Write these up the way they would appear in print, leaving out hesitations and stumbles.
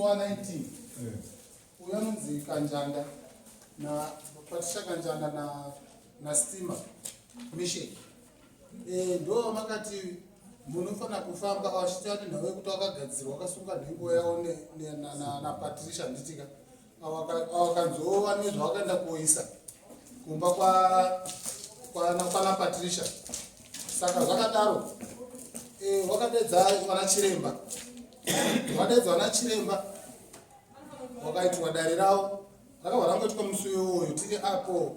wa 19 uyo anonzi Kanjanda na Patricia Kanjanda na na Stima Mishek eh, ndo makati munofanira kufamba vachiti ati nhau yekuti wakagadzirwa wakasunga nhengo yavo naPatricia nditika awakanzova nezvawakaenda kuoisa kumba kwana Patricia saka zvakadaro eh, wakadedza vana chiremba wadaidza vana chiremba wakaitwa dare ravo rakabva rangoitwa musi uyoyo tiri apo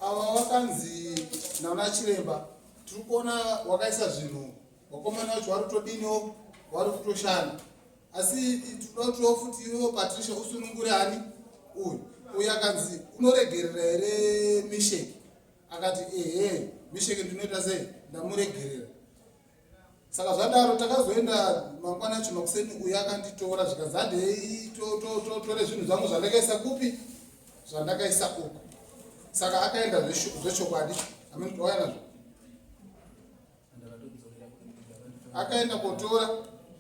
ava wakanzi nana chiremba tiri kuona wakaisa zvinhu vakomana vacho vari kutodiniwo vari kutoshanda asi tinoda kutiwo futi iwewo Patricia usunungure ani uyu uyu akanzi unoregerera here Misheki akati ehe Misheki ndinoita sei ndamuregerera Saka zvadaro takazoenda mangwana acho makuseni uyo akanditora zvikanzi handei tore zvinhu zvangu zvandakaisa kupi zvandakaisa uku. Saka akaenda zvechokwadi amene wauya nazvo akaenda kotora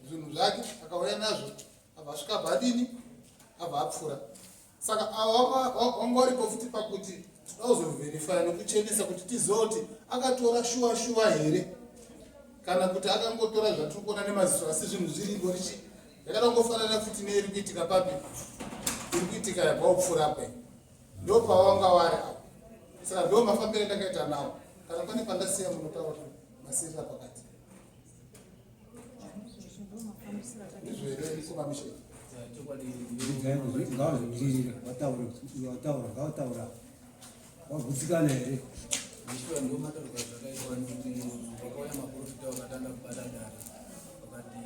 zvinhu zvake akauya nazvo abva asvika abva adini abva apfura. Saka ava wanga waripo futi pakuti tinoda kuzoverifya nekuchenesa kuti tizive kuti akatora shuwa shuwa here kana kuti akangotora zvatiri kuona nemaziso asi zvinhu zviri ngorichi yakada kungofanana futi neiri kuitika papi iri kuitika yabva kupfuura apa ndo pawanga wari apo saka ndo mafambiro endakaita nawo kana pane pandasiya munotaura masirira pakati Ngavataura, ngavataura. Wagutsikana here? Zvishwa ndo mataurwa zvakaitwa nekuti vakauya maprofita vakatanga kubata dare vakati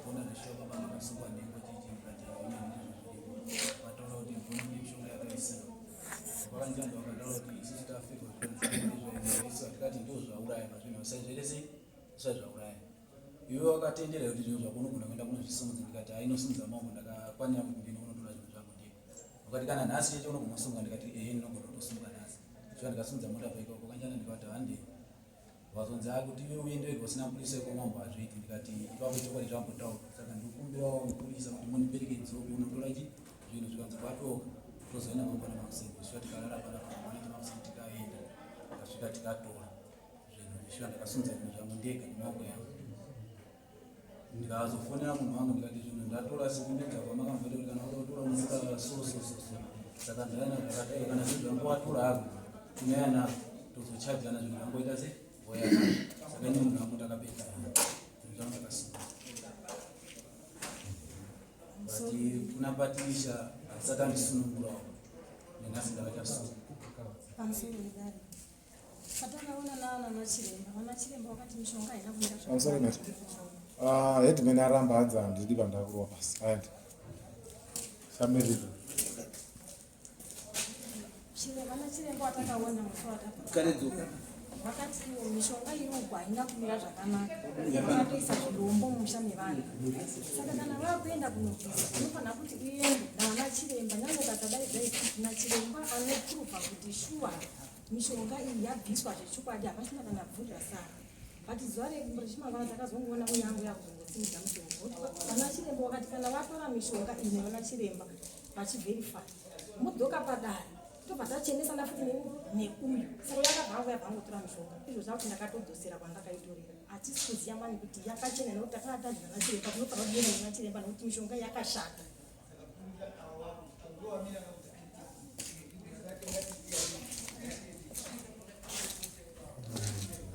bona zvishwa baba makasungwa nhengo chichi ndikati haona ndizvo zviripo vataura kuti bvoni nemishonga yakaisiwa vakanjanda vakataura kuti isusu tafirwa zvikanzi tikati ndo zvauraya pazvinhu saizvere sei zvauraya iwe wakatendera kuti zvinhu zvako unogona kuenda kunozvisimudza ndikati hainosimudza maoko ndakakwanira kuti ndinonotora zvinhu zvangu ndega wakati kana nhasi chete unogona kusimuka ndikati ehe ndinogona kutosimba nhasi shuwa ndikasimudza mota paikoko kanjana ndikati hande wazonzi akuti iwe uende wega usina mupurisa yekwamambo hazviiti ndikati ipapo chokwadi zvambotaura saka ndikukumbirawo mupurisa kuti mundiperekedzewo kunotora chi zvinhu zvikanzi kwatoka tozoenda mangwana makuseni shuwa tikarara panapa mangwana makuseni tikaenda tikasvika tikatora zvinhu zvishuwa ndakasunza zvinhu zvangu ndega nemaoko yangu ndikazofonera munhu wangu ndikati zvinhu ndatora sikundedza kwamakamboita kuti kana uda kutora unotora so so so so saka ndaina zvakadai kana zvinhu zvangu watora ako tinouya nazvo tozochajana zvinhu zvangu oita se oya nazvo saka ini munhu wangu ndakapedza zvinhu zvangu ndakasunza but kuna Patricia asati andisunungurawo nenhasi ndakachasunga I'm sorry mate. Ah, headman aramba hanzi handidi pandakurova pasi. Aende. Samirira. Vakati iwo mishonga iri uku haina kumira zvakanaka, vakatoisa zvidombo mumusha mevanhu. Saka kana vakuenda kunobvisa unofanira kuti uende navana chiremba, nyange ukasadaidza nachiremba anopruvha kuti shuwa Mishonga iyi yabviswa zvechokwadi hapachina kana bvuri rasara. But zuva rechimangwana takazongoona uya angu yakuzongosimudza mushonga. Kuti vana chiremba wakati kana vatora mishonga iyi nevana chiremba vachiverify modzoka padare tobva tachenesana futi neuyu. Saka yakabva angu yabva angotora mishonga. Izvo zvakuti ndakatodzosera kwandakaitorera. Hatisi kuziva mani kuti yakachena nekuti takanga tadya nachiremba tinofanira kuenda nana chiremba nekuti mishonga yakashata.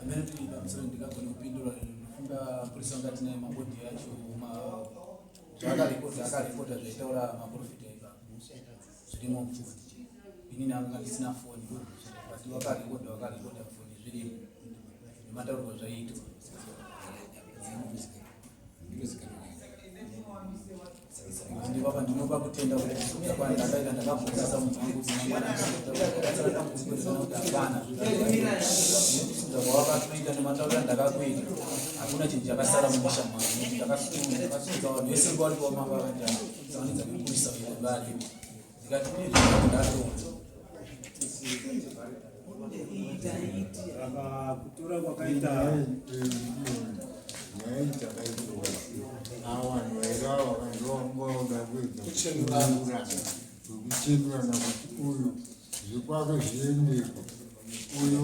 Amene tiri pamusoro ndingagone kupindura ndofunga mapurisa anga tinaye mabhodhi acho zvaakarekodha akarekodha zvaitaura maprofita ipapo zvirimo mufoni inini anga ndisina foni but wakarekodha wakarekodha foni zvirimo nemataurwa zvaiitwa Ndibaba ndinopa kutenda kuti kusunda kwandakaita ndakabvunza munhu wangu kuti mangwana hapana nekusunda kwawakatoita nematauriro andakakuita hakuna chinhu chakasara mumusha mangu nekuti ndakasunza vanhu vese nguva varipo mambo vakati savanidza mupurisa vari ndikati kune zvinhu ndatora Saka kutora kwakaita nyaya iyi takaitora awa vanhu vairava vanhu vanga kuda kuedza kuchenurana kwekuchenurana kuti uyu zvekwake zviendeko uyo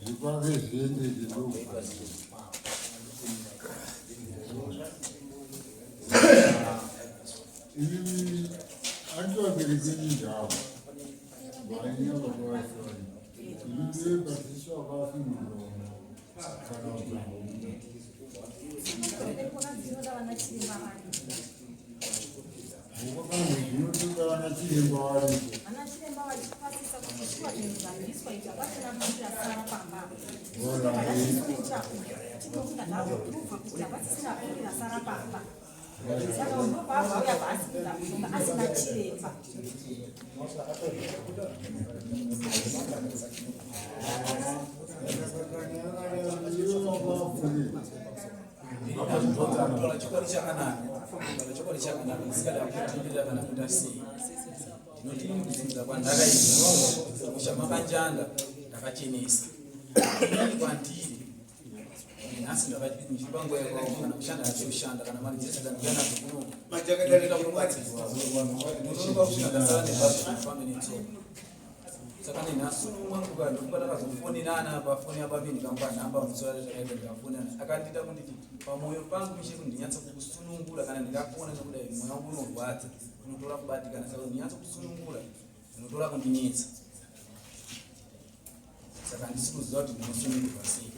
zvekwake zviendeke ndokuaa Ini andivabereki ndavo vainya baba vasani ini ndiye patricia wakasunungura kana kuzomuda Kwakanzi zvinotoda vana chiremba varipo. Vana chiremba vachipasisa kuti shuwa zvinhu zvabviswa izvi hapasina buri rasara pamba. Chinofunga ndazopuruvha kuti hapasisina buri rasara pamba. Saka unobva auya paasina mushonga asina chiremba. Kutaura chokwadi chakanaka, kutaura chokwadi chakanaka, ndisingada kutindirira kana kuita sei. Ndinoti ini kubvunza kwandakaita musha makanjanda ndakachenesa. Inini kwandiri nhasi ndakachiri panguva yakaoma kana kushanda achioshanda kana mari dzese dzandikuya nadzo kuno ndinoenda kunobatsirwa. Ndinonoka kusvika ndasara nebhazi ndifambe netsoka. Saka nenhasi umwe wangu ka ndofunga takazofonerana pafoni yababi ndikamupa nhamba musi wacho zvakaita ndikafonerana akandiita kunditi pamwoyo pangu mishe kuti ndinyatso kukusunungura kana ndikafona nekudai mwoyo wangu unorwadza unotora kubatikana saka ndinyatso kusunungura unotora kundinetsa saka handisi kuziva kuti ndinosunungurwa sei.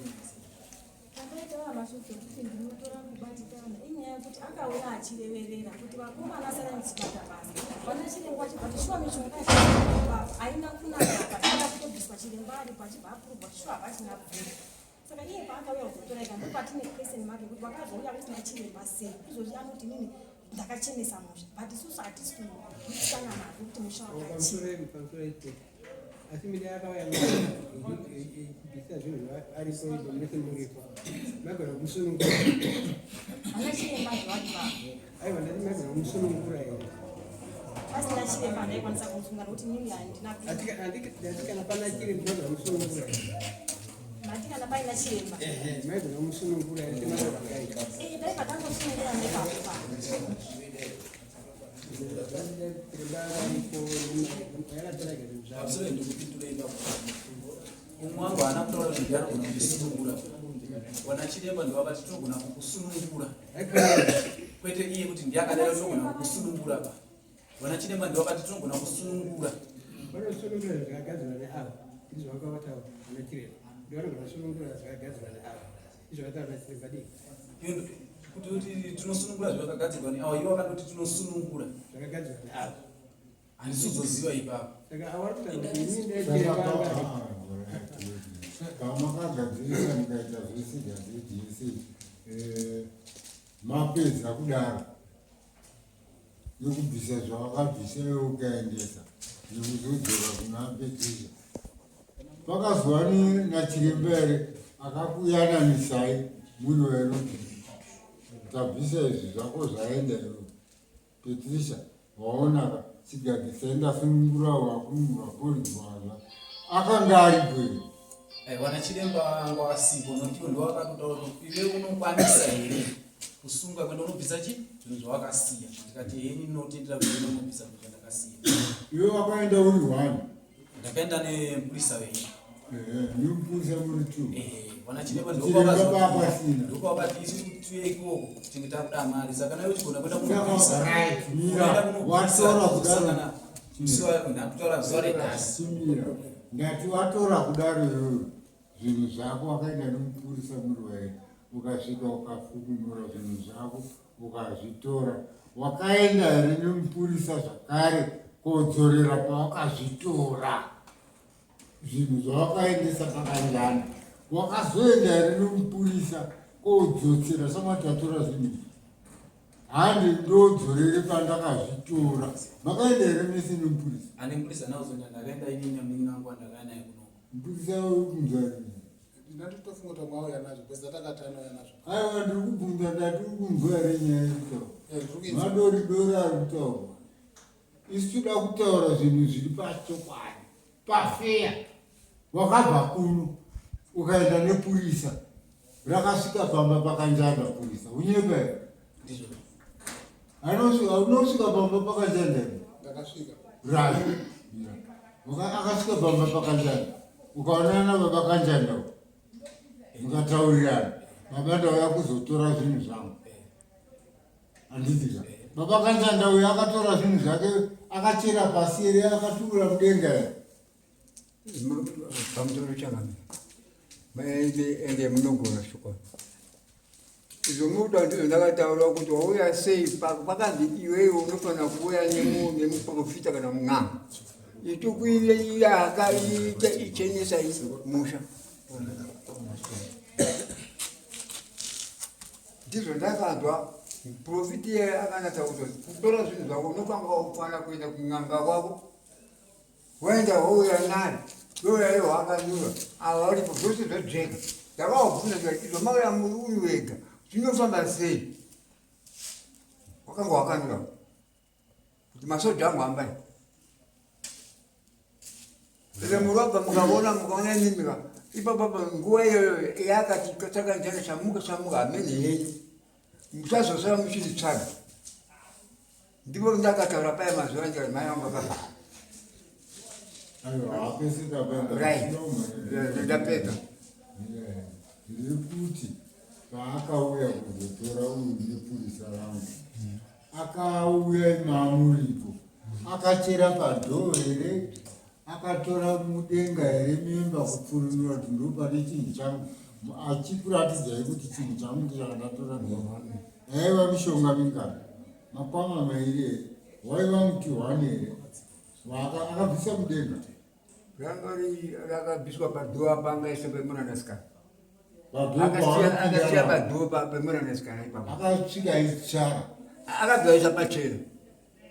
Takaitaura mashoko ekuti ndinotora kubatikana inyaya yekuti akauya achireverera kuti vakomana sarai muchibata basa vana chiremba achibva kuti shuwa mishonga yachibva haina kunaka apa inoda kutobviswa chiremba aripo achibva apurugwa kuti shuwa hapachina bvuri saka iye paakauya kuzotora ega ndopatine question mark yekuti wakazouya usina chiremba sei izvozvi anoti inini ndakachenesa musha but isusu hatisi kugutsikana nazvo kuti musha wakachena Asi mine akauya kubvisa zvinhu aripo izvo mese muripo magona kumusunungura. Ana chiremba zvavati Aiwa ndati magona kumusunungura here? Pasina chiremba ndaikwanisa kumusunga nokuti nini handina. Ndati kana pana chiremba magona kumusunungura here? Mati kana paina chiremba. Ehe, maigona kumusunungura here semazvakaita? Eh, dai patangosunungura nepapo pa. Pamusoro ndikupindura ipapo. Umwe wangu haana kutaura kuti ndiye anogona kundisunungura. Wana chiremba ndovakati tinogona kukusunungura. Kwete iye kuti ndiye akadaro tinogona kukusunungura ba. Wana chiremba ndovakati tinogona kusunungura. Vanosunungura zvakagadzirwa neavo ndizvo vakavataura ana chiremba ndivanogona kusunungura zvakagadzirwa neavo ndizvo vakataura chiremba dii kuti kuti tinosunungura zvakagadzirwa neavo ivo vakatoti tinosunungura zvakagadzirwa neavo handisi kuzoziva ipapo saka awari kutaura kuti ini ndaichiremba Pamakagadzirisa mukaita zvese gadziri jese mapedza kudaro nekubvisa zvawakabvisa iwe ukaendesa nekuzodzora kuna Patricia pakazova nachiremba here akakuyananisai muri wainoti tabvisa izvi zvako zvaenda iwe Patricia waonaka chigadzisai ndasunungura wakunurwa akanga aripo here Aiwa nachiremba vanga vasipo nokuti ivo ndivo vakatotaura kuti iwe unokwanisa here kusunga kuenda unobvisa chi zvinhu zvawakasiya ndikati heni ndinotendera kuti ine unobvisa zvinhu zvandakasiya iwe wakaenda uri one ndakaenda nemupurisa venyu nemupurisa muri two vana chiremba ndopavakati isu tuye ikoko tinge takuda mari saka nayo chigona kuenda kunobvisa watora kudaro ndakutaura zuva renhasi ndati watora kudaro iyoyo zvinhu zvako wakaenda nemupurisa muri wairi ukasvika ukafukunura zvinhu zvako ukazvitora wakaenda here nemupurisa zvakare kodzorera pawakazvitora zvinhu zvawakaendesa pakanjana wakazoenda here nemupurisa kodzotsera samati atora zvinhu izvi handi ndodzorere pandakazvitora makaenda here mese nemupurisa ane mupurisa nazoenda ndakaenda inini munin'ina wangu wandakaya naye kunoko mupurisa wekunzwa ndatotofunga kuti mwauya nazvo because atakati anouya nazvo aiwa ndiri kubvunza ndati uri kunzwa here nyaya iri kutaurwa madori dori ari kutaurwa Isu toda kutaura zvinhu zviri pachokwadi, pafeya. Wakabva kuno ukaenda nepurisa rakasvika pamba pakanjanda purisa, unyepa here? Unosvika pamba pakanjanda here? Ndakasvika. Right. Akasvika pamba pakanjanda. Ukaonana nababa Kanjanda mukataurirana. Baba ndauya kuzotora zvinhu zvangu. Handiti ka? Baba Kanjanda uyo akatora zvinhu zvake akachera pasi here akatubura mudenga here? Pamusoro changamire. Ende munogona shoko. Izvo muda ndizvo ndakataura kuti wauya sei pakanzi iwewe unofanira kuuya nemuprofita kana mun'anga. Ituku yaka ichenesa musha. Ndizvo ndakanzwa muprofita iye akanatsa kuti kutora zvinhu zvako unofanira kufanira kuenda kun'anga kwako Waenda wouya naye youya iye waakanyura ava varipo zvose zvajeka ndakavabvunza ndikati izvo mauya muri uri wega zvinofamba sei wakanga wakanyura kuti masoja angu ambai ende murobva mukaona mukaona imimika ipapapa nguva iyoyo yakati takanjana chamuka chamuka hamene yenyu muchazosara muchinditsvaga Ndipo ndakataura paya mazuva ndikati mai vangu vakafa. Right. Ndapedza. Ndiri kuti paakauya kuzotora uyu nepurisa rangu akauya imamuripo akachera padhoo here akatora mudenga here mimba kupfurunura kuti ndopane chinhu changu achikuratidzai kuti chinhu changu ndichakandatora yaiva mishonga mingani makwama mairi here waiva muti hwani here akabvisa mudenga ranga rakabviswa padhoo apa angaisa pemuranasikana akasiya padhoo pemuranasikana ipapo akasvika aichara akabvaisa pachena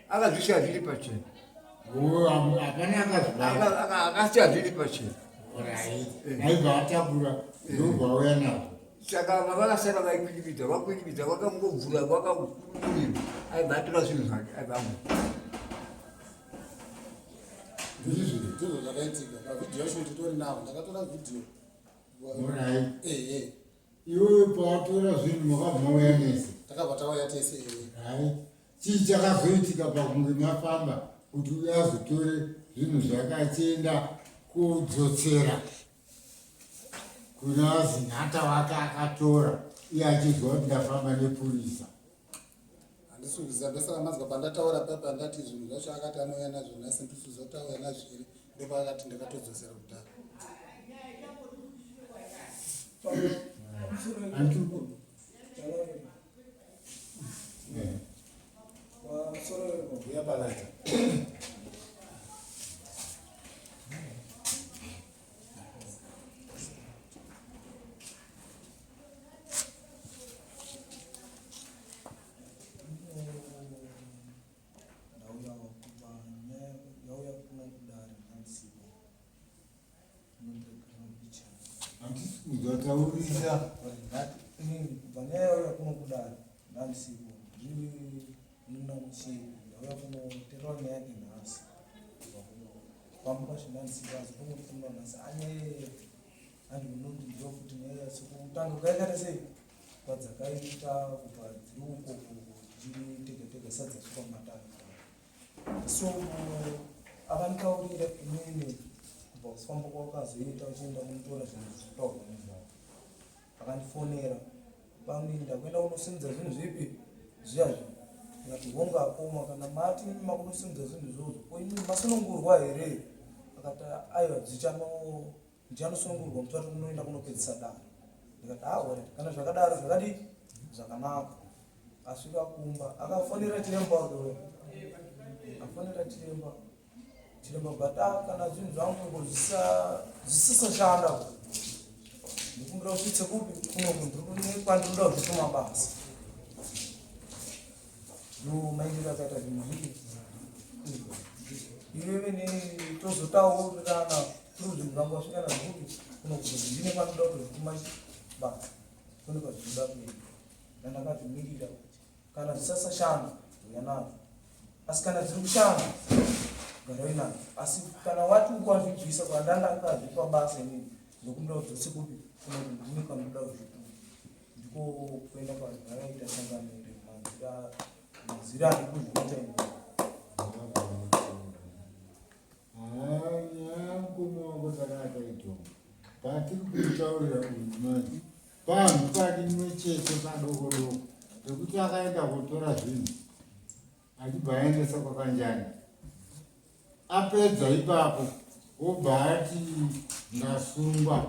akazvisiya zviri pachena hapana akazvibaya akasiya zviri pachena aibva atakura ndobva auya nazvo saka vavakasara vaikwidibidza vakwidibidza vakangovhura vakakurira aibva atora zvinhu zvake aibva ango ndizvo zvakaitika mavhidhiyo acho nditori nawo ndakatora vhidhiyo ehe iwewe pawatora zvinhu makabva mauya nese takabva tauya tese ehe Chii chakazoitika pakunge mafamba kuti uye azotore zvinhu zvake achienda kudzotsera kuna zinhata wake akatora iye achizwa kuti ndafamba nepurisa? Handisi kuziva, ndosaka manzwa pandataura papa ndati zvinhu zvacho akati anouya nazvo nhasi, ndisiziva kuti auya nazvo here, ndopaakati ndakatodzosera kudhara. Handisi kunzwa taurisa. Kubva nyaya yauya kuno kudare ndandisipo ndiri muna muchiri ndauya kunoterera nyaya yake nhasi pamba pacho ndandisipo asi kunofunga nhasi anyaya andi munoti ndiyo futi nyaya sekutanga kwayakaita sei kwadzakaita kubva dziri uko dziri tega tega sadzasvika mumatare So akanditaurira inini kubva kufamba kwakazoita uchienda kunotora zvinhu zvitaurwa nezvavo akandifonera pamwe ndakuenda kunosimudza zvinhu zvipi zviya zvi ndikati honga akoma kana mati makunosimudza zvinhu izvozvo ko inini masunungurwa here akati aiwa dzichano ndichanosunungurwa musi wati unoenda kunopedzisa dare ndikati ah orit kana zvakadaro zvakadii zvakanaka asvika kumba akafonera chiremba wake uya afonera chiremba chiremba but ah, kana zvinhu zvangu ngo zvisisashanda ndikumbira usvitse kupi kuno ndiri kwandinoda kuzvituma basa ndo maindiro akaita zvinhu zvipi iwewe ne tozotaurirana through zvinhu zvangu wasvika nazvo kupi kuno kuti ndine kwanoda kutozvituma basa kune kwazvinoda kuenda ndandakazvimirira kuti kana zvisasashanda uya nazvo asi kana dziri kushanda gara uinazvo asi kana wati ukwazvibvisa kwandandakazvipa basa inini ndokumbira udzose kupi kuno kuti ndine kwanoda kuzvituma ndiko kuenda kwazvakaita sangano remanzira. Mazira ari kuzviita ini. Nyaya mukoma wako takataitonga patiri kutaurira uyu manje panhu parimwe chete padoko doko pekuti akaenda kotora zvinhu achibva aendesa kwakanjani apedza ipapo obva ati ndasungwa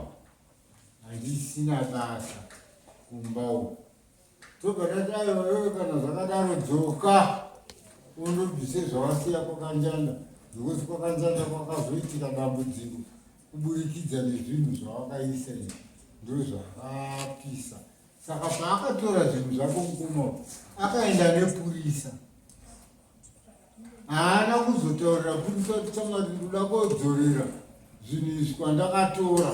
handisina basa kumba uku tobva tati aiwa iwe kana zvakadaro dzoka undobvise zvawasiya kwakanjanda because kwakanjanda kwakazoitika dambudziko kuburikidza nezvinhu zvawakaisa izvi ndozvakapisa saka paakatora zvinhu zvako mukoma akaenda nepurisa haana kuzotaurira purisa kuti chamwari ndoda kodzorera zvinhu izvi kwandakatora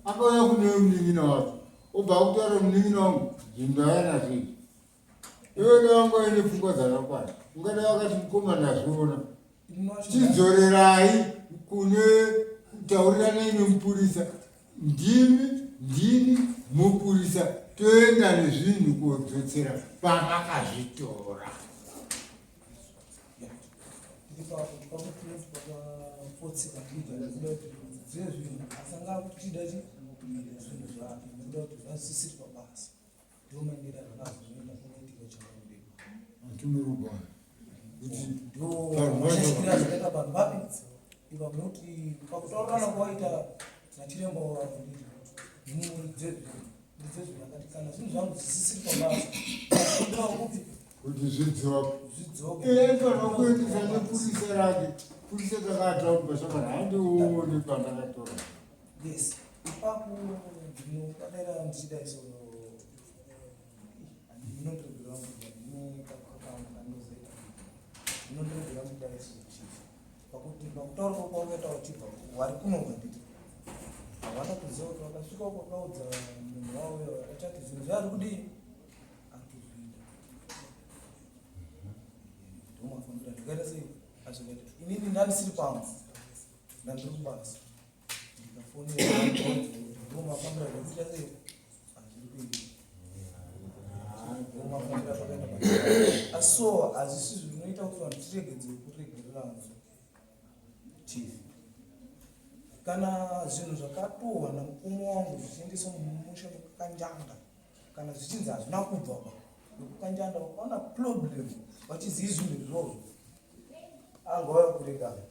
akauya kune munin'ina wake obva akutaura munin'ina wangu zvinhu ndauya nazvo izvi iwe dai wanga uine pfungwa dzakakwana ungadai wakati mukoma ndazviona chidzorerai kune tauriranai nemupurisa ndimi ndini mupurisa toenda nezvinhu kodzotsera pamakazvitora Pakutaurirana kwaita nachiremba wavo ndizvezvakati kana zvinhu zvangu zvisisiri pabasa kupi kuti zvidzoke aifanira kuendesa nepurisa rake purisa takataura pashamari handione pandakatora yes ipapo ndinokadera ndichida iso ndinondiregera ndinozoita ndinondiregera kudai so chief pakuti pakutaura kwakaita uchibva wari kuno kwanditi havana kuziva kuti vakasvika uko vakaudza munhu wavo achati zvinhu zvaari kudii ari kuzviita ndomafambira ndikaita sei azvikaita inini ndandisiri pamba ndandiri kubasa ndikafonera ndomafambira zvekuita sei hazviri kuita ndomafambira pakaenda asi so hazvisi zvinoita kuti vanhu tiregedze kuregererana Chief. Kana zvinhu zvakatohwa namukoma wangu zvichiendeswa mumusha mekukanjanda kana zvichinzi hazvina kubva ba vekukanjanda vakaona problem vachizivi zvinhu izvozvo angauya kuregana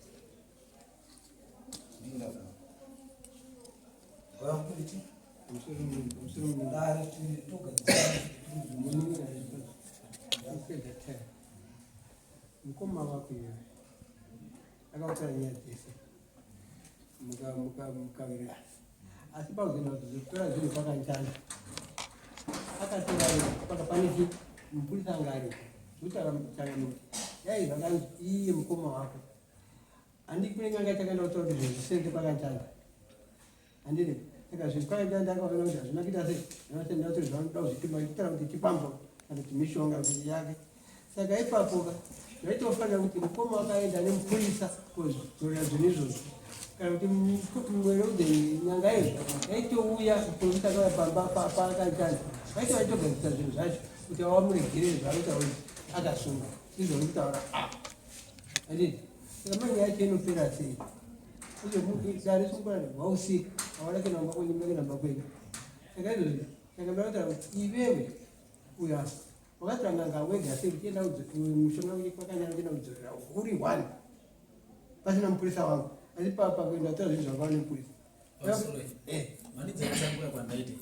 ndindaa vauya kuriti dare togadzira Mukoma wako iwewe akakutaura nyaya dzese mukawirirana, asi pakuzoenda kuzotora zvinhu pakanjana akatora paka pane chi mupurisa anga aripo zvekutaura changamire dai zvakanzi iye mukoma wako handi kune n'anga chakaenda kutaura kuti zvinhu zvisenze pakanjana handiti saka zvinhu pakanjana ndakaona kuti hazvina kuita sei zvinotendaa kuti zvanoda kuzvitima kutaura kuti chikwambo kana kuti mishonga kuti yake Saka ipapo ka zvaitofanira kuti mukoma wakaenda nemupurisa kodzorera zvinhu izvozvo kana kuti mwere udze nyanga izvo yaitouya mupurisa akauya pamba paakaitana vaito vaitogadzisa zvinhu zvacho kuti awamuregerere zvaanotaura kuti akasungwa izvo uri kutaura apa anditi saka manje yacho inopera sei dare sungura wausika awana kenamba kwenyu mekenamba kwenyu saka izvozvi saka ndakataura kuti iwewe uyo apa Wakati n'anga wega sei uchienda mushonga uye kwakanyanya uchienda kudzorera uri one pasina mupurisa wangu asi pakuenda kutora zvinhu zvanga nemupurisa Mandidzatsangura kwandaita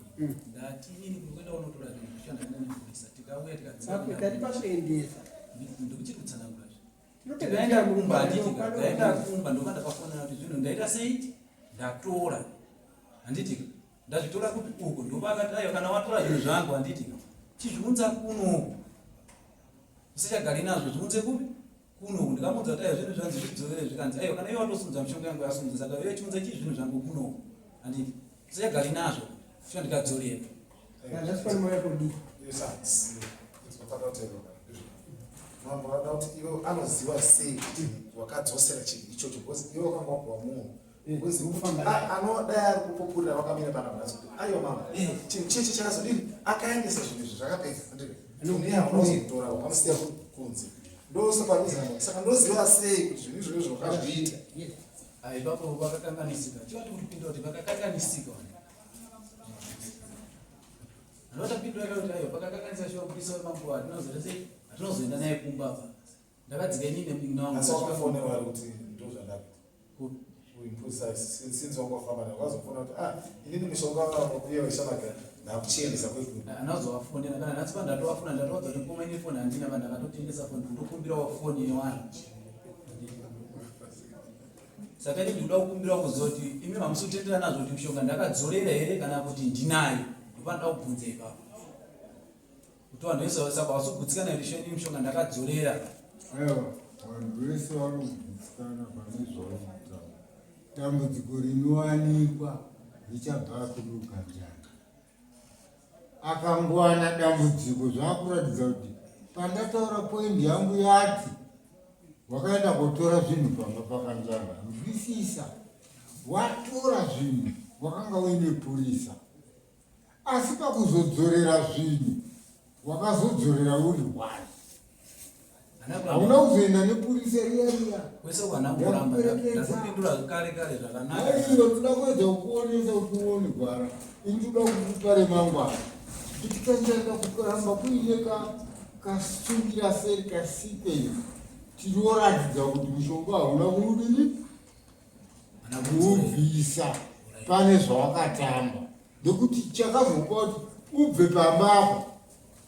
ndati inini kuenda unotora zvinhu zvichanda nemupurisa tikauya tikadzaa tati pakuendesa ndikuchiri kutsanangura tikaenda kumba handiti ndaenda kumba ndoka ndakafonera kuti zvinhu ndaita sei ndatora handiti ndazvitora kupi uko ndopakati aiwa kana watora zvinhu zvangu handiti chizviunza kuno uku usichagari nazvo zviunze kupi kuno uku ndikamuudza kuti aiwa zvinhu zvanzi zvidzorere zvikanzi aiwa kana iwe watosunza mishonga yangu yasunza saka iwe chiunza chii zvinhu zvangu kuno uku handiti usichagari nazvo shuwa ndikadzorera Mambo vada kuti iwe anoziva sei kuti wakadzosera chinhu ichocho because iwe wakanga wapiwa munhu anodai ari kupupurira vakamira pana mhatso kuti aiwa mama chinhu cheche chakazodini akaendesa zvinhu izvi zvakapedza ndiri Foni hauna kuzotora wakamusiya kunze. Ndosoparuzana. Saka ndoziva sei kuti zvinhu izvozvo wakazviita? Ah, ipapo vakakanganisika. Chivati kutipindura kuti vakakanganisika. Anotapindura kuti ayo vakakanganisa shuwa mupurisa wemambo hatinozoita sei? Hatinozoenda naye kumba apa. Ndakadzika inini nemunin'ina wangu. Asi wakafonerwa ari kuti ndozvandakuita. Uyu mupurisa since wanga wafamba naye wakazofona kuti ah inini mishonga uye weshamaka ndakuchiendesa kwekuri. Anazovafonera kana nhasi pandatovafona ndatovaudza kuti koma ine foni handina pa ndakatotengesa foni ndokumbirawo foni yevanhu. Saka ini ndikuda kukumbira kuziva kuti imi hamusi kutendera nazvo kuti mishonga ndakadzorera here kana kuti ndinayo. Ndopanoda kubvunza ipapo. Kuti vanhu vese saka havasi kugutsikana here sheni mishonga ndakadzorera. Aiwa, vanhu vese vanogutsikana pane zvauri kutaura. Dambudziko rinowanikwa richabva kuruka njani. Akangowana dambudziko zvakuratidza kuti pandataura poindi yangu yati wakaenda kotora zvinhu pamba pakanjanga. Nzwisisa, watora zvinhu wakanga uine purisa. Asi pakuzodzorera zvinhu wakazodzorera uri one. Hauna kuzoenda nepurisa riya riya. Kwese kwanangoramba ndakupindura kare kare zvakanaka. Aiwa toda kuedza kukuonesa kuti uone gwara. Ini toda kukupa remangwana. Kuti kanjanga kuramba kuine kasungira seri kasikwe tinoratidza kuti mushonga hauna kuudini kuubvisa pane zvawakatamba nekuti chakazopa kuti ubve pamba apa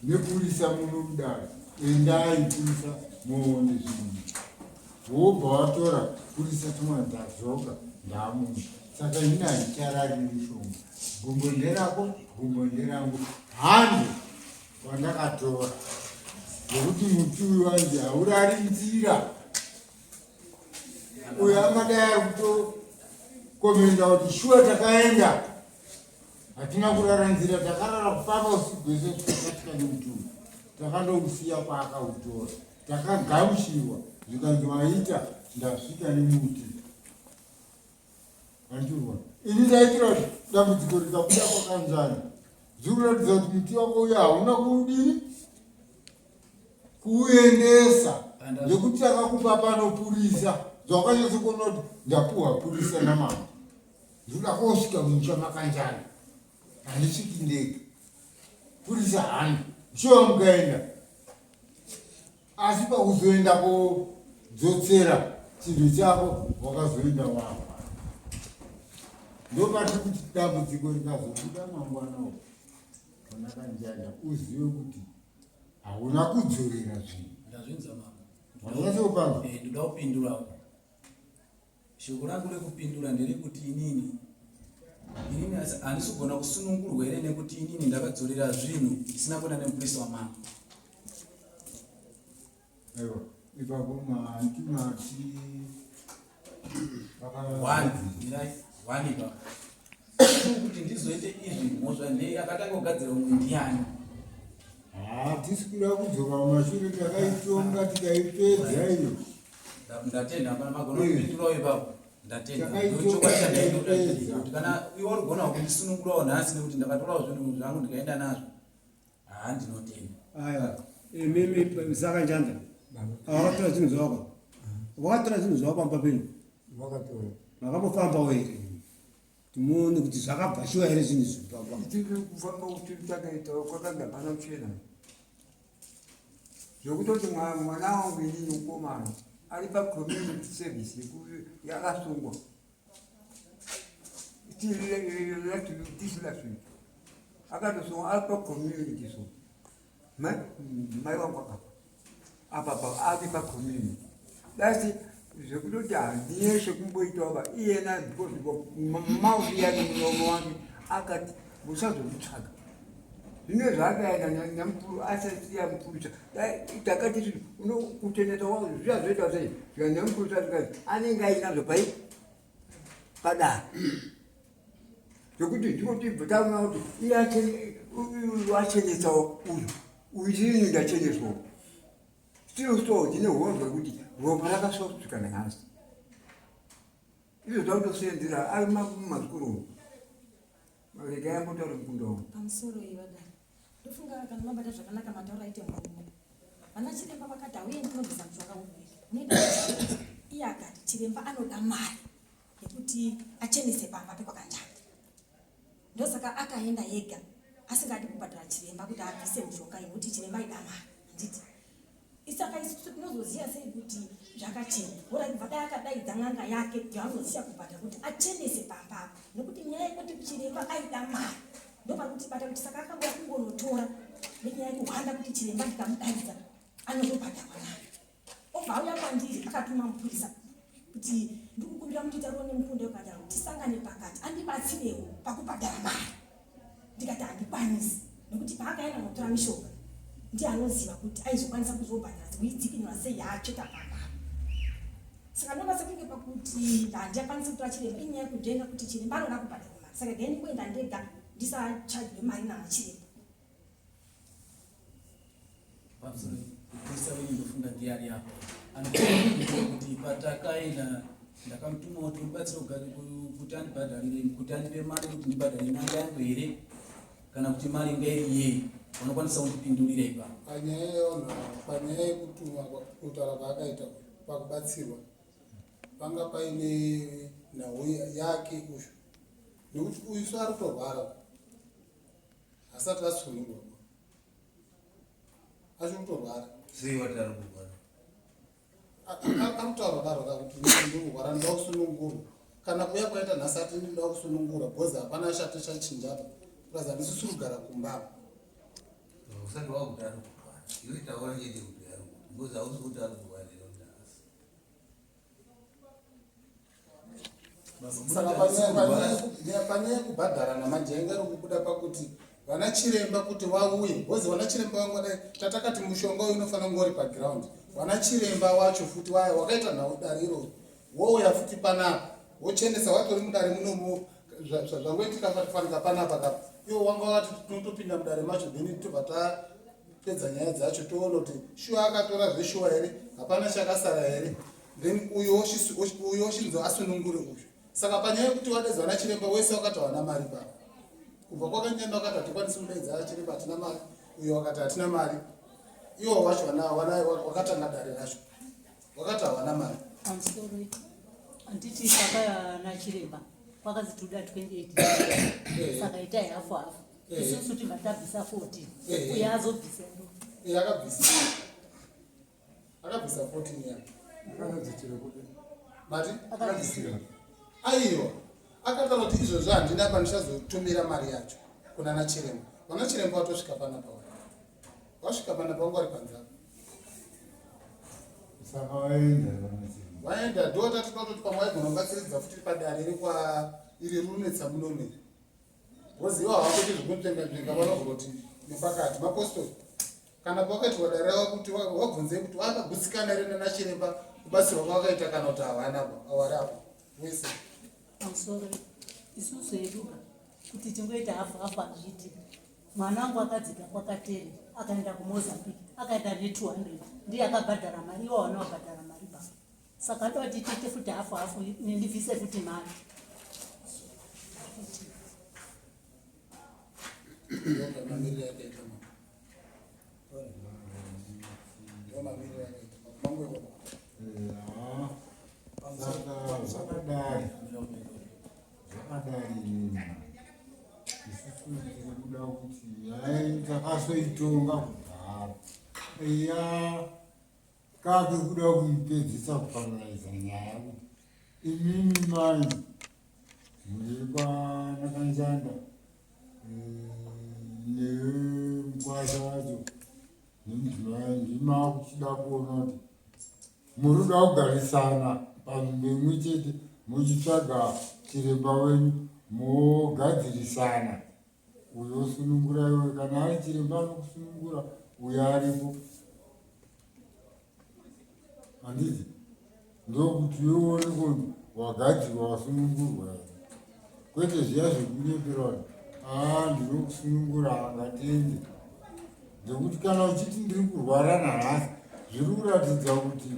nepurisa muno mudare endai purisa muone zvinhu wobva watora purisa tumwa ndadzoka ndamunhu saka ini handicharari mushonga gumbo nderako gumbo nderangu hande wandakatora nekuti muti uyu wanzi haurari nzira uyo angadai ari kutokomenda kuti shuwa takaenda hatina kurara nzira takarara kufamba usiku hwese kusvika nemuti uyu takandousiya kwaakautora takagamuchirwa zvikanzi waita ndasvika nemuti andirwa ini ndaitira kuti dambudziko rikabuda kwakanzana zviri kuratidza kuti muti wako uyo hauna kuudini kuuendesa nekuti akakupa pano purisa zvawakanyatso kuona kuti ndapuhwa purisa namama ndinoda kosvika mumusha makanjana handisviki ndega purisa handi shuwa mukaenda asi pakuzoenda kodzotsera chinhu chako wakazoenda wako ndopati kuti dambudziko rikazobuda mangwana uko kana kanjanja uzive kuti hauna kudzorera zvinhu. Ndazvinzwa mama. Wanyatsopanzwa? Eh, ndoda kupindurawo. Shoko rangu rekupindura nderekuti inini inini handisi kugona kusunungurwa here nekuti inini ndakadzorera zvinhu ndisina kuenda nemupurisa wamama. Aiwa, ipapo manti mati one mirai one ipapo kuti ndizoite izvi mhosva ndei akatanga kugadzira umwe ndiani hatisi kuda kudzoka mumashure takaitonga tikaipedza iyo ndatenda hapana magona kupindurawo ipapo ndatenda ndochokwadi chandainoda kuti kana iwe uri kugona kundisunungurawo nhasi nekuti ndakatorawo zvinhu zvangu ndikaenda nazvo Haa ndinotenda. Aiwa, imimi saka njanja. Wakatora zvinhu zvako. Wakatora zvinhu zvako pamba penyu. Wakatora. Makambofambawo here? Timuone kuti zvakabva shuwa here zvinhu izvi pamba. Tiri kufamba kuti takaita kwakanga hapana kuchena. Zvekutoti mwana wangu inini mukomana ari pa community service yakasungwa. This last week. Akatosungwa ari pa community so. Mai wangu akafa. Apa pa ari pa community. That's zvekutoti handiye chekumboitawo ba iyena because mouth yake muromo wake akati musazomutsvaga zvino zvaakaenda namukuru asasiya mupurisa takati kutendesa wavo zviya zvoita sei zvika nemupurisa zvikati anenge ainazvo pai padare zvekuti ndiko tibva taona kuti iye achenesawo uyu uyu tiini ndacheneswawo still so tine hondo yekuti ropa rakasvika nanhasi izvo zvakutosenzera ari mazukuru umu regai ambotaura mukunda wangu pamusoro ivadai. Ndofunga kana mabata zvakanaka matauro aite murume. Vana chiremba vakati hauendi kunobvisa mushonga uyu. Unoenda iye akati chiremba anoda mari yekuti achenese pamba pekwakanjani. Ndosaka akaenda ega asingadi kubhadhara chiremba kuti abvise mushonga iyi nekuti chiremba aida mari handiti. Saka isu tinozoziva sei kuti zvakachena? Horai kubva dai akadaidza n'anga yake yaanoziva kubhadhara kuti achenese pamba apa nekuti nyaya yekuti chiremba aida mari ndopari kutibata kuti saka akangouya kungonotora nenyaya yekuhwanda kuti chiremba ndikamudaidza anozobhadharwa nayo. Obva auya kwandiri akatuma mupurisa kuti ndikukumbira munditauriwo nemukunda wekandaro tisangane pakati andibatsirewo pakubhadhara mari. Ndikati handikwanisi nekuti paakaenda kunotora mishonga ndiye anoziva kuti aizokwanisa kuzobhadhara kuidzikinura sei yaacheta pamba. Saka ndinoona sekunge pakuti handiakwanisi kutora chiremba inyaya yekujenga kuti chiremba anoda kubhadhara mari saka gai ndingoenda ndega ndisachajwe mari nanachiremba. Pamusoro mupurisa wenyu ndofunga ndiye ari apo anokuti kuti patakaenda ndakamutuma kuti undibatsire kuti andibhadharire kuti andipe mari kuti ndibhadhare n'anga yangu here kana kuti mari inga iri yei vanokwanisa kundipindurira ipapo. Panyaya yevanhu ava panyaya yekutuma kutaura kwaakaita pakubatsirwa panga paine nhau yake uyu nekuti uyu so ari kutorwara asati asunungurwa achiri kutorwara. Sei wati ari kurwara? Ari kutaura daro ka kuti ndiri kurwara ndinoda kusunungurwa. Kana kuuya kwaita nhasi ati ndinoda kusunungurwa because hapana chati chachinja apa. Plus handisisi kugara kumba apa. Usati wakuti ari kurwara. Iwe taura chete kuti ari kurwara because hausi kuti ari kurwara here kuti haasi. Saka panyaya yekubhadharana manje yanga iri kubuda pakuti vana chiremba kuti vauye because vana chiremba vangu dai tatakati mushonga uyu unofanira kunge uri paground vana chiremba wacho futi waya wakaita nhau dare iroro wouya futi panapa wochenesa watori mudare munomu zvangoitika fanika panapa kapa iwo wanga wakati tinotopinda mudare macho then tobva tapedza nyaya dzacho toona kuti shuwa akatora zveshuwa here hapana chakasara here then uyu oshinzi asunungure uyu saka panyaya yekuti wadaidza vana chiremba wese wakati hawana mari papa kubva kwakanyanya wakati hatikwanisi kudaidza chiremba hatina mari uyo wakati hatina mari iwo wacho wakatanga dare racho wakati hawana mari. I'm sorry. Handiti pakaya nachiremba kwakazi toda 28 saka itai hafu hafu isusu tibva tabvisa 14 uye azobvisa akabvisa akabvisa 14 ya akabvisira kupi mati akabvisira aiwa akataura kuti izvozvo handina pandichazotumira mari yacho kuna nachiremba vana chiremba watosvika panapa wasvika panapa wangu ari panze apa saka vaenda vanachiremba vaenda ndo tati tototi pamwe vaigona kubatsiridza futi padare rekwa iri runetsa munomiri voziva havo kuti zvekunzvenga nzvenga vanogona kuti nepakati mapostori kana pawakaitirwa dare ravo kuti wabvunzei kuti vakagutsikana here nanachiremba kubatsirwa kwavakaita kana kuti havana awari apo wese. Pamusoro isusu hedu ka kuti tingoita hafu hafu hazviiti. Mwana wangu akadzika kwakatere akaenda kuMozambique akaenda ne200 ndiye akabhadhara mari iwo hawana wabhadhara mari baba. Saka ndoti tiite futi hafu hafu nendibvise futi mari. Saka zvakadai zvakadai inini isusu tiri kuda kuti nyaya takasoitonga kudhara iya kake kuda kuipedzisa kufananidza nyaya kuti imimi mai muri kwanakanjanda nemukwasha wacho nemudzimai ndimakuchida kuona kuti muri kuda kugarisana panzvimbo imwe chete muchitsvaga chiremba wenyu mogadzirisana uyo osunungura iwe kana ari chiremba anokusunungura uyo aripo handiti ndokuti iwe uone kuti wagadzirwa wasunungurwa here kwete zviya zvekunyepera vanhu aa ndinokusunungura angatende nekuti kana uchiti ndiri kurwara nanhasi zviri kuratidza kuti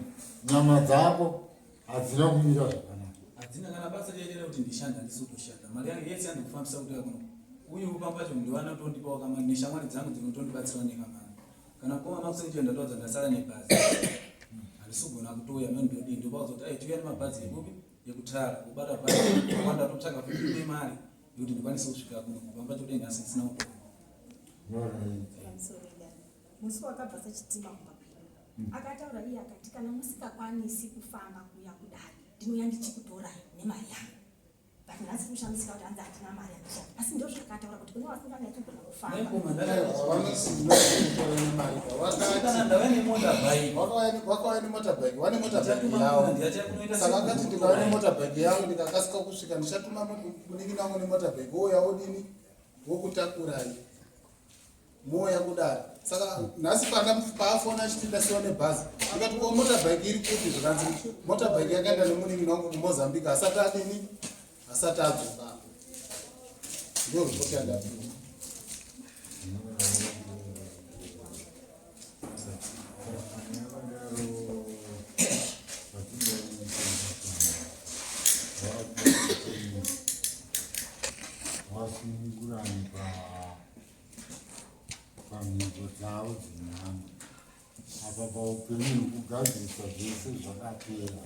nyama dzako hadzina kumira zvakanaka hadzina kana basa chaitera kuti ndishande handisi kutoshanda mari yangu yese yandikufambisa kuti kuno. Uye pamba pacho ndiwana kutondipawo kamari neshamwari dzangu dzinotondibatsira nekamari. Kana mukoma makuseni chiyo ndatowadza ndasara nebhazi. Handisi kugona kutouya mani ndodii ndopakuzoti ai tiuya nemabhazi ekupi yekutara kubata bhazi wanda totsvaga futi imwe mari yekuti ndikwanise kusvika kuno pamba pacho dai nhasi ndisina kutouya. Musi wakabva sachitima kumba kwedu akataura iye akati kana musikakwanisi kufamba kuuya kudare ndinouya ndichikutorai nemari yangu but nhasi kushamisika kuti hanzi hatina mari handishati asi ndo zvakataura kuti kune vasinganyatsogona kufambavakauya nemotabike vane motabike yavo saka akati ndikauya nemotabike yangu ndikakasika kusvika ndichatuma munin'ina wangu nemotabike wouya wodini wokutakurai Moya kudaro saka nhasi paafona achiti ndasiwa nebhazi akati ko motabike iri kupi zvikanzi motabike yakaenda nemunin'ina wangu kumozambique asati adini asati adzoka ndo ripoti yandapiwa. Wasunungurani pa pamhiko dzavo dzenyama apa paupenyu hwekugadzirisa zvese zvakapera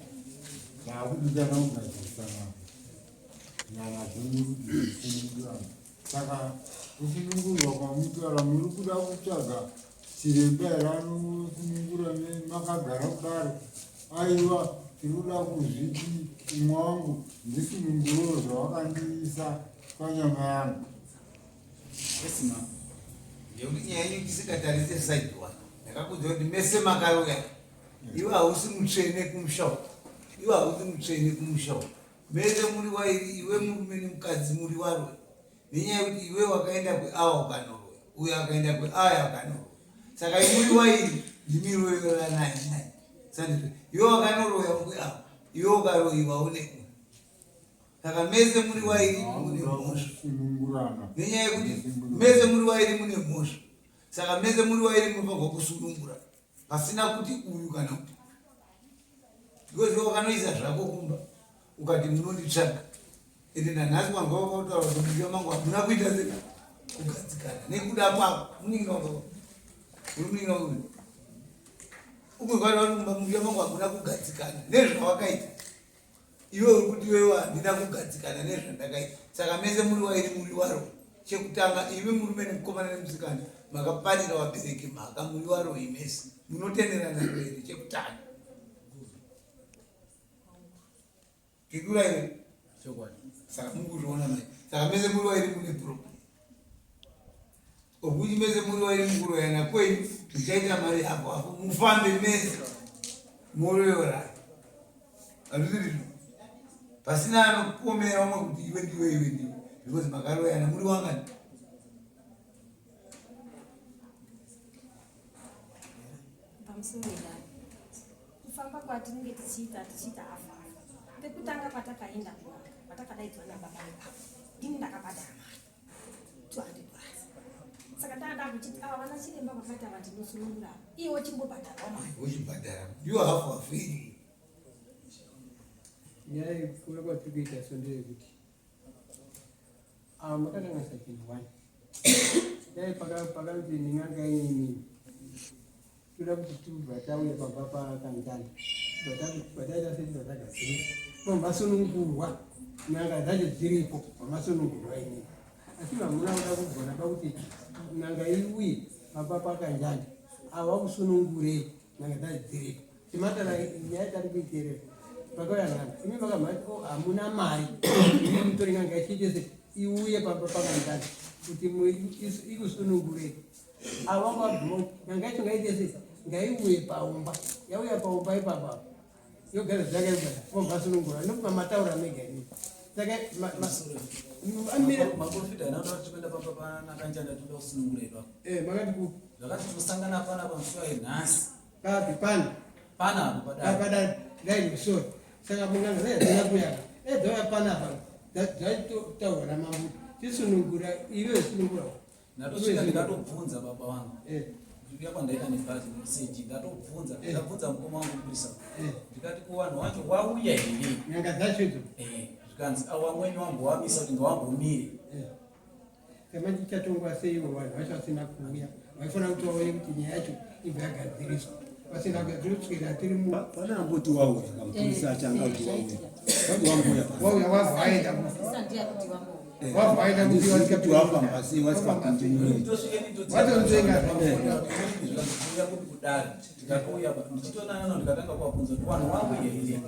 taakudikana kugadzirisa nyama dzenyu kuti dzisunungurana saka kusunungurwa kwamutaura muri kuda kutsvaga chiremba here anosunungura makagara kudaro aiwa tiri kuda kuzviti umwe wangu ndisunungurewo zvawakandiisa panyama yangu. Yes ma'am. Ndekuti nyaya yenyu tisingatarise side one. Ndakakuudza kuti mese makaroya. Iwe hausi mutsvene kumusha uko. Iwe hausi mutsvene kumusha uko. Mese muri wairi iwe murume nemukadzi muri waroyi. Nenyaya yekuti iwe wakaenda kweawa ukanoroya. Uyo akaenda kweaya akanoroya. Saka muri wairi ndimi royoranai nai. Sandizvo. Iwe wakanoroya kweawa. Iwe ukaroyiwa une Saka mese muri wairi mune mhosva nenyaya yekuti mese muri wairi mune mhosva. Saka mese muri wairi munofanirwa kusunungura pasina kuti uyu kana kuti because iwe wakanoisa zvako kumba ukati munonditsvaga ende nanhasi wangu wakataura kuti mudya mangu hamuna kuita se kugadzikana nekuda kwako munin'ina wako uri munin'ina wako ukunzwa kuti mudya mangu hamuna kugadzikana nezvawakaita Iwe uri kuti iwewe handina kugadzikana nezvandakaita. Saka mese muri wairi muri waroyi. Chekutanga imi murume nemukomana nemusikana makaparira vabereki mhaka muri waroyi mese. Munotenderana here chekutanga? Pindura iwe. Chokwadi. Saka muri kuzviona mai. Saka mese muri wairi mune problem. Okuti mese muri wairi mukuroyana kwenyu muchaita mari apo apo mufambe mese moroyorana. Hazvisirizvo. Pasina anopomera umwe kuti iwe ndiwe iwe ndiwe because makaroyana muri wangani. Pamusoro idai. Kufamba kwatinenge tichiita tichiita hafu hafu. Pekutanga kwatakaenda kun'anga kwatakadaidzwa nababa vedu. Ndini ndakabhadhara mari. 200 dollars. Saka ndanga ndakuchiti ava vana chiremba vakati ava ndinosunungura. Iwe wochimbobhadharwa mari. Wochibhadhara. Ndiyo hafu hafu iyi. Nyaya yekuona kwatiri kuita so ndeyekuti ava makakanganisa chinhu one dai pakanzi nen'anga yenyu imini toda kuti tibva tauya pamba pakanjani bva taita seti vatagadzirisa vamasunungurwa n'anga dzacho dziripo vamasunungurwa imini asi vamuna kuda kugona pakuti n'anga iuye pamba pakanjani ava kusunungurei n'anga dzacho dziripo Timatara nyaya tari kuiteerera pakauya n'anga imi makamhati o oh, hamuna mari imi mutori n'anga ichiite se iuye pamba pakanjani kuti ikusunungurei ava vabvuma kuti n'anga yacho ngaiite se ngaiuye paumba yauya paumba ipapa yogara zvakaigara vobvasunungura nokuti mataura mega imi saka amira maprofita anoda kuti kuenda pamba panakanjani atoda kusunungura ipapo eh makati ku zvakati tosangana pana pamusi wainhasi Papi pano? Pano apo padare. Padare dai musoro. Saka munganga zai dzina kuyaka. Eh dzauya pana apa. Dzaitotaurwa namambo. Tisunungura iwe sunungura. Ndatosvika ndikatobvunza baba vangu. Eh. Ndikuya kwandaita nebhazi neseji ndatobvunza eh. ndabvunza mukoma wangu mupurisa. Eh. Ndikati kuvanhu wacho wauya here? Nyanga dzacho idzo. Eh. Zvikanzi awamweni wangu wamisa kuti ngawambomire. Eh. Saka ichatongwa seivo vanhu vacho vasina kuuya vaifanira kuti vaone kuti nyaya yacho ibva yagadziriswa vasina kuuya tinoswera tiri mu Pane amboti wauya kamupurisa achanga kuti wauya. Vangu wambuya pano. Wauya wabva waenda wabva waenda Handizivi kuti wafamba sei wasikapindimuri. Watonzvenga. Zvikauya kuti kudare ndikatouya ndichitonana ndikatanga kuvabvunza kuti vanhu vauya here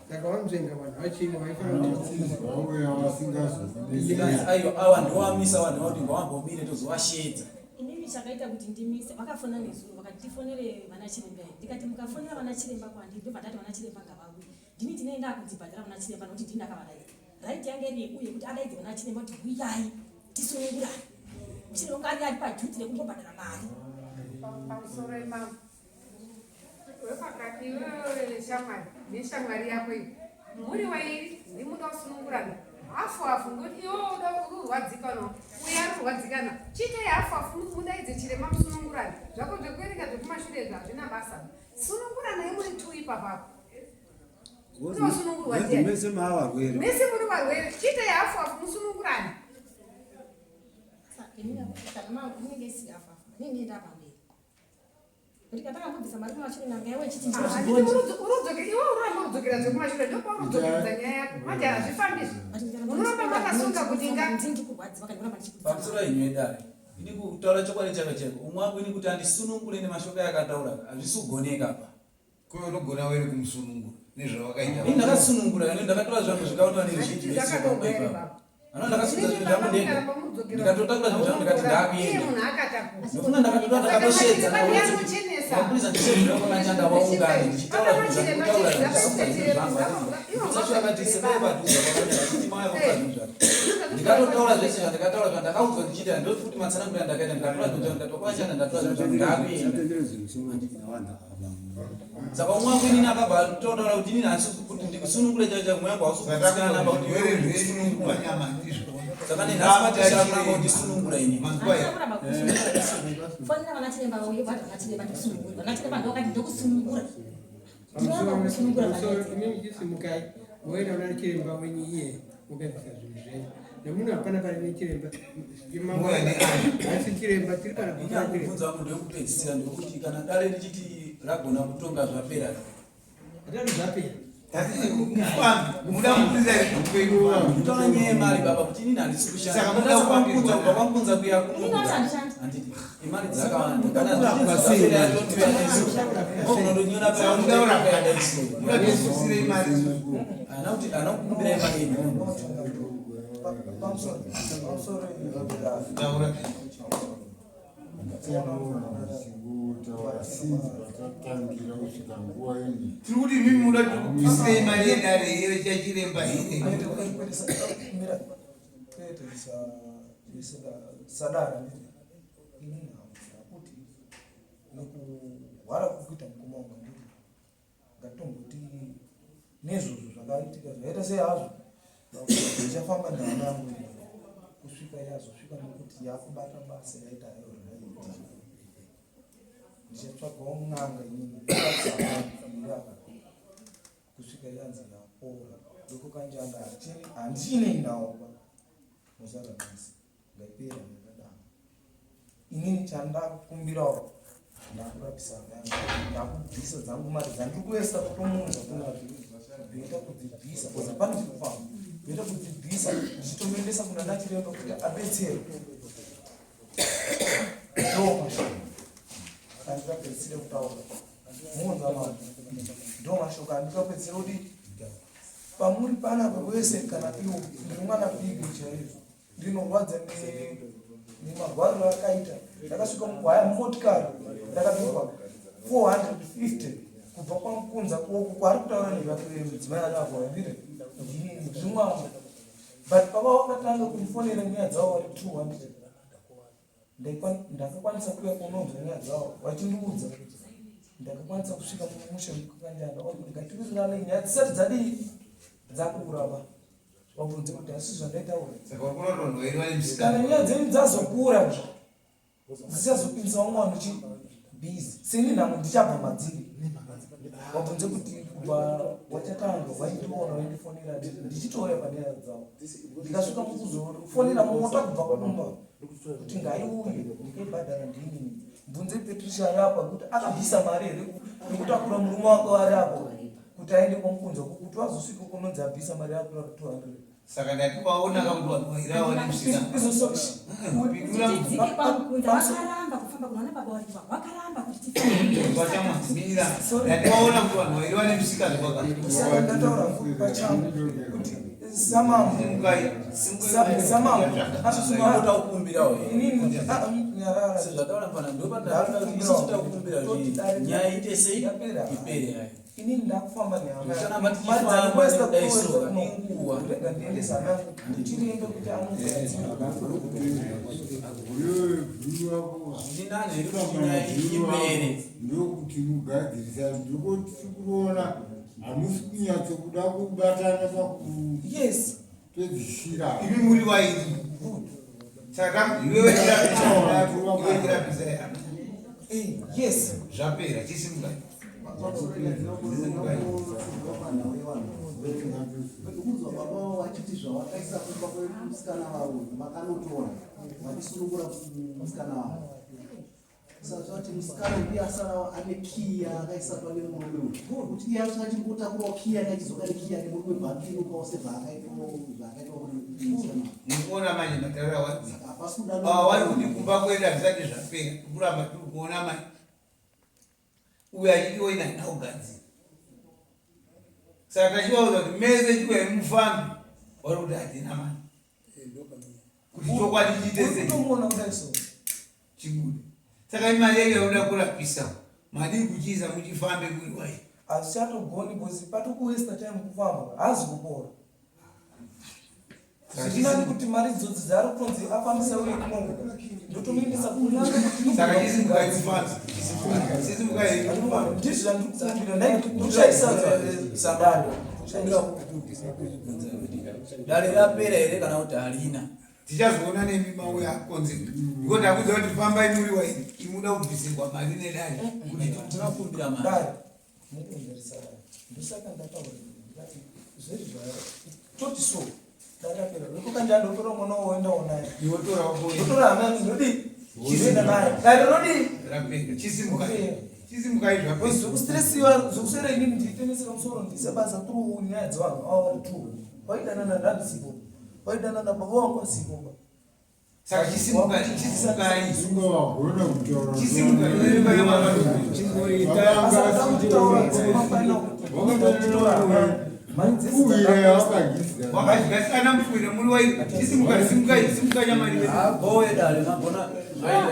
Saka wanzvenga vanhu vachino vaifanira kuti Vauya vasingazobude. Aiwa, awa ndowamisa vanhu vakuti ngawambomire tozovashedza. Inini chakaita kuti ndimise vakafona nezuro vakati tifonere vana chiremba here ndikati mukafonera vana chiremba kwandiri ndobva ndati vana chiremba ngavauye ndini ndinenge ndakudzibhadhara vana chiremba nokuti ndini ndakavadaidza right yange iri yekuye kuti adaidze vana chiremba kuti huyai tisunungurane chiremba ari ari paduty rekungobhadhara mari. Pamusoro imambo wepakati iwewe shamwari neshamwari yako iyi muri wairi ndimuda kusunungurana hafu hafu ngokuti iwe uda kurwadzikana uye ari kurwadzikana chiitai hafu hafu mudaidze chirema musunungurane zvako zvekuerenga zvekumashure izvo hazvina basa sununguranai muri two ipapapo unosunungurwa ndiani? Mese maavarwere. Mese muri varwere chiitai hafu hafu musunungurane. Saka inini kana mangu inenge isiri afafa inini ndapamberi kuti katakambobvisa mari kumashure nanga yawe ichiti Iwe uramba urudzokera zvekumashure ndopaurudzokeredza nyaya yako manje hazvifambi izvi unoramba makasunga kuti nga Pamusoro henyu yedare, ini kutaura chokwadi chako chaiko, umwe wangu ini kuti andisunungure nemashoko ayakataura hazvisi kugoneka apa. Ko unogona were kumusunungura nezvawakaita? Ini ndakasunungura, ini ndakatora zvangu zvikaonwa neruzhinji vese pamba ipapo. Ano ndakasunga zvinhu zvangu ndega. Ndikatotakura zvinhu zvangu ndikati ndakuenda. Ndofunga ndakatotora ndakatoshedza mapurisa ndichishedza kwakanyanda waungana ndichitaura zvinhu zvangu kutaura ndichisunga zvinhu zvangu. Musacho akati sebai padhuze kwakanyanda achiti mauya kutora zvinhu zvake. Ndikatotaura zvese zvandakataura zvandakaudzwa ndichiita ndofuti matsananguriro andakaita ndikatora zvinhu zvangu ndikati kwakanyanda ndatora zvinhu zvangu ndakuenda. Saka umwe wangu inini akabva atotaura kuti inini handisi kuti ndikusunungure chaicho chaicho mweya wangu hausi kugutsikana pa kuti iwewe ndikusunungura. Saka nenhasi matisha kuramba kundisunungura inini. Kuramba kusunungura. Fonera vana chiremba vauye vati vana chiremba ndikusunungura. Vana chiremba ndovakati ndokusunungura. Ndinoramba kusunungura Pamusoro inini chisimukai woenda kuna chiremba wenyu iye mugadzisa zvinhu zvenyu nemunhu hapana pari nechiremba asi chiremba tiri pana Ini akubvunza wangu ndekupedzisira ndekuti kana dare richiti ragona kutonga zvapera. Dare zvapera. Kutaura nyaya yemari baba kuti inini handisi kushanda. Saka muda Kwamukunza kubva kwamukunza kuya Inini wacho handishandi. Handiti imari dzakawanda. Kana Muda zvapera sei? yatondouya nesu. Okunondonyora Saka muda kurapwa. Muda kususirei mari? Ana kuti ana kukumbirai mari yenyu. Pamusoro pamusoro Taura. Taura sinzi patatangira kusvika nguva ini. Tiri kuti imimi muda kuti kubvisirei mari yedare here chachiremba here? Mira, kwete sadara ndiri inini hamuna kuti nekuhwara kuri kuita mukoma wangu ndiri ngatomboti nezvozvo zvakaitika zvaita sei hazvo ndichafamba nehama yangu iyi kusvika yazosvika nekuti yakubata basa yaita hayo raiti ndichatsvagawo n'anga inini aka kusvika yanzi yapora ndokukanjanda handichinei nawo ba musaranasi ngaipera yakadaro inini chandakumbirawo ndakurapisa ndakubvisa dzangu mari dzandiri kuesa kutomunza ndoita kudzibvisa bcause hapana chiri kufamba ndoita kudzibvisa ndichitomuendesa kuna nachiremba kuti abetserwe ndo mashoko andikapedzisire kutaura muunza mari ndo mashoko andikapedzisire kuti pamuri panapa wese kana iwo ndiri mwana mudiki chaizvo ndinorwadza nemagwariro akaita ndakasvika mukwaya mumotikari ndakabikwa 450 kubva kwamukunza uku kwaari kutaura nezvake mudzimai akavhura ndiri ndiri mwana but baba vakatanga kundifonera nyaya dzavo vari 200 ndakakwanisa kuuya kunonzwa nyaya dzavo vachindiudza ndakakwanisa kusvika mumusha mukanjanda ngatiwirirane nyaya dzisati dzadii dzakurava vabvunze kuti asi zvandaitaura Saka wakunotonhwa here vane musikana? kana nyaya dzenyu dzazokura dzichazopinza vamwe vanhu chi busy seni nhamo ndichabva madziri vabvunze kuti Kubva wachatanga waindiona waindifonera ndichitouya panyaya dzavo. Ndikasvika mukuzofonera mota kubva kumba kuti ngaiuye ndikaibhadhara ndini. Bvunze Patricia ari apa kuti akabvisa mari here yekutakura murume wake ari apo kuti aende kwamukunza kuti wazosvika kunonzi abvisa mari yakura 200. Saka ndati waona ka kuti vanhu vairawa nemusina. Tidzike kwaMukunza vakaramba kufamba kunoona baba varipo vakaramba kuti tifambe. Vachamwazimira. Ndati waona kuti vanhu vairawa nemusika zvakaka. Saka ndataura pachangu kuti samambo samambo asisungangota kukumbirawo inini nyarara sezvataura pana ndopandaakuti kukumbira kuti nyaya ite sei ipere hayo Inini ndakufamba nehama Kana yangu. mati Mari chifamba dzandikwesta nekudai kuwedza so, kuno. inguva. Rega ndiendese hama yangu chiremba kuti anogadzira. Ndinani here kuti nyaya ipere ndokuti mugadzirisa ndiko tiri kuona hamusi kunyatsokuda kubatana Yes. pakupedzisira Imi muri vairi. Saka iwewe chirapisa iwe chirapisa hama. Yes. Zvapera chisimukai. Ndikuudzwa baba vavo vachiti zvavakaisa kumba kwemusikana vavo vakanotora vachisunungura musikana wavo. Saka zvati musikana ndiye asara ane kii yaakaisa pane murume uyu. Kuti iye asati achimbotakurawo kii yake achidzoka nekii yake murume bva apinukawo sezvaakaitwa zvakaitwa kune musikana wavo. Mukuona manje mataura wati. Hapasi kuda Ava vari kuti kumba kwedu hazvisati zvapera. Kuramba tiri kuona manje. Uyu achiti woina haina kugadzira. Saka tachivaudza kuti mese chiuyai mufambe vari kuti hatina mari. Kuti chokwadi chiite sei? Unomuona kudai so. Chibude. Saka imari yacho yakuda kurapisa. Madii kuchiisa muchifambe muri wai. Hazvichatogoni because patokuwaster time kufamba haazi kupora. Zvirinani kuti mari idzodzi dzaari kutonzi afambisa uye kunongo ndotomuendesa kun'anga kuti Saka chisimukai mufambe. Chisimukai mufambe. ndizvo zvandiri kukumbira ndoshaisa sangano dare rapera here kana kuti harina Tichazoona nemi mauya akonzeka. Ndiko takudza kuti fambai muri wai imuda kubvisirwa mari nedare kuti tinokumbira mari dare mukuenderesa dare ndosaka ndataura ndikati zveri zvayo toti so dare rapera rekukanjani ndotora mwana woendawo naye iwe tora wako ndotora hama yangu ndodii chizoenda naye dare rodii rapera. Chisimukai. Chisimukai zvapera. Zvekustresiwa zvekuswera inini ndiiteneseka musoro ndiise basa through nyaya dzevanhu ava vari two vaidanana ndandisipo vaidanana baba vangu vasipo ba Saka chisimukai chisimukai. Sunga wagona kutaura Chisimukai. Wakadya sana mufwira muri wai. Chisimukai simukai simukai nyamari. Aboe dare magona zvaita.